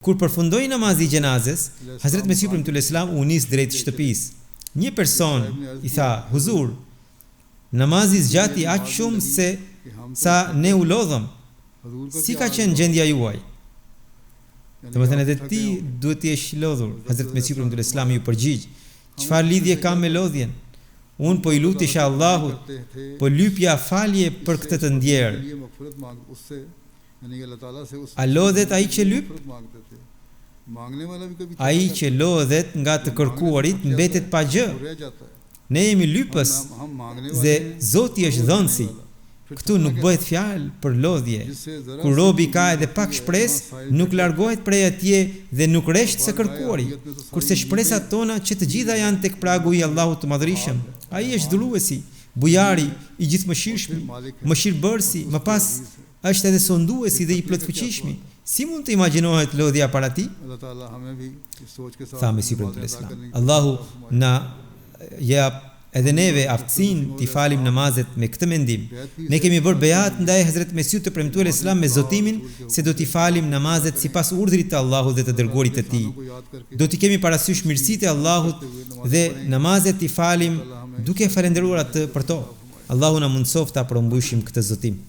Kur përfundoi namazi i xhenazes, Hazret Mesihu i Premtuar alejhi selam u nis drejt shtëpisë. Një person i tha, Huzur, namazi zgjati aq shumë se sa ne u lodhëm. Si ka qenë gjendja juaj? Domethënë edhe ti duhet të jesh lodhur. Hazret Mesihu i Premtuar alejhi selam iu përgjigj, Çfarë lidhje ka me lodhjen? Unë po i lutesha Allahut, po lypja falje për këtë të ndjerë. A lodhet ai që lyp? Ai që lodhet nga të kërkuarit mbetet pa gjë. Ne jemi lypës dhe Zoti është dhënësi. Këtu nuk bëhet fjalë për lodhje. Kur robi ka edhe pak shpresë, nuk largohet prej atje dhe nuk resht së kërkuari. Kurse shpresat tona që të gjitha janë tek pragu i Allahut të Madhërishëm. Ai është dhuruesi, bujari, i gjithëmëshirshmi, mëshirëbërësi, më pas Është edhe sunduesi dhe i plotfuqishmi. Si mund të imagjinohet lodhja para tij? Tha Mesihu i Premtuar alejhi selam. Allahu na jap edhe neve aftësinë t'i falim namazet me këtë mendim. Ne kemi bërë bejat ndaj Hazret Mesihut të Premtuar alejhi selam me zotimin se do t'i falim namazet sipas urdhrit të Allahut dhe të Dërguarit të Tij. Do t'i kemi parasysh mirësitë e Allahut dhe namazet t'i falim duke e falënderuar Atë për to. Allahu na mundësoftë ta përmbushim këtë zotim.